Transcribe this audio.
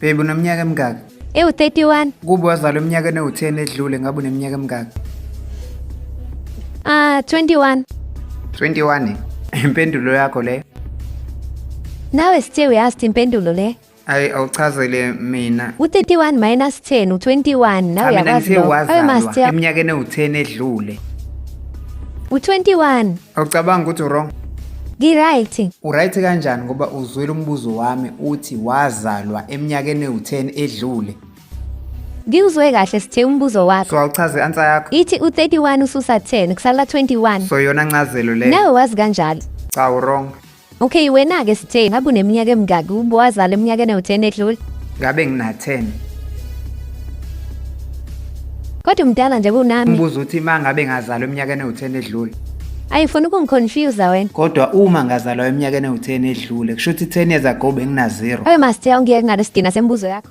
Baby, uneminyaka emingaki? Ewu-31. Kube wazalwa eminyakeni ewu-10 edlule, ngabe uneminyaka emingaki? Ah, 21. 21. Impendulo yakho leyo? Nawe sithe uyazi impendulo le. Ayi, awuchazele mina. U-31 minus 10 u-21. Nawe Cha, mina uyakwazi ngithe lokho. Awe wazalwa master eminyakeni ewu-10 edlule. U-21. Awucabanga ukuthi wrong? Ngi-right. Uright kanjani ngoba uzwile umbuzo wami uthi wazalwa eminyakeni ewu-10 edlule? Ngiwuzwe kahle sithe umbuzo wakho. So awuchaze i-answer yakho? Ithi u-31 ususa 10 kusala 21. So yona ncazelo leyo? Nawe wazi kanjalo. Cha, wrong. Okay, wena-ke sithe ngabe uneminyaka emingaki ube wazalwa eminyakeni ewu-10 edlule? Ngabe ngina-10. Kodwa umdala nje kunami. Umbuzo uthi uma ngabe ngazalwa eminyakeni ewu-10 edlule. Ayifuna ukungiconfuse wena. Kodwa uma ngazalwa eminyakeni ewu-10 edlule, kusho ukuthi 10 years ago bengina-0. Awe master, awungiyeke ngalesidina sembuzo yakho.